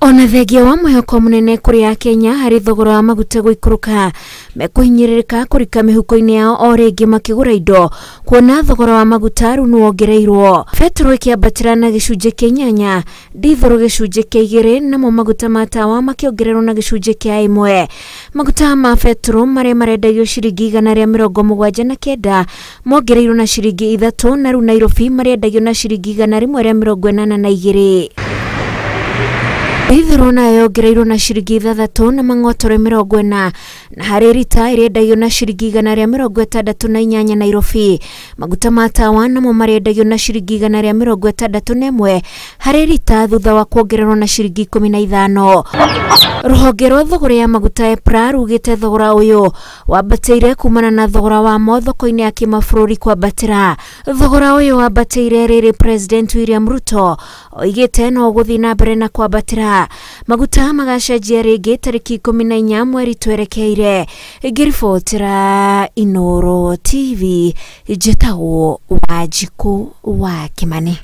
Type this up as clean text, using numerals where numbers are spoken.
Ona thengia wa mwĩhoko mũnene kũrĩ Akenya harĩ thogora wa maguta gũikũrũka, mekũhinyĩrĩrĩka kũrika mĩhuko-inĩ yao o rĩngĩ makĩgũra indo, kuona thogora wa maguta rĩu nĩwongereirwo. Betũrũ ĩkĩambatĩra na gĩcunjĩ kĩa 8, ndithũrũ gĩcunjĩ kĩa 2, namo maguta ma tawa makĩongererwo na gĩcunjĩ kĩa 1. Maguta ma betũrũ marĩa marendagio ciringi 179 mongereirwo na ciringi 3, na rĩu Nairobi marendagio na ciringi 182. Ndithũrũ nayo yongereirwo na ciringi 6 na mang'otore 40, na harĩ rita ĩrendagio na ciringi 168 Nairobi. Maguta ma tawa namo marendagio na ciringi 161 harĩ rita thutha wa kuongererwo na ciringi 15. Rũhonge rwa thogora ya maguta EPRA rugĩte thogora ũyũ wambatĩire kumana na thogora wamo thoko-inĩ ya kĩmabũrũri kwambatĩra. Thogora ũyũ wambatĩire rĩrĩ President William Ruto oigĩte no ũgũthiĩ na mbere na kwambatĩra. Maguta magacenjia rĩngĩ tarĩki 14 mweri twerekeire. Ngĩribotera Inooro TV, njĩtagwo Wanjikũ wa Kĩmani.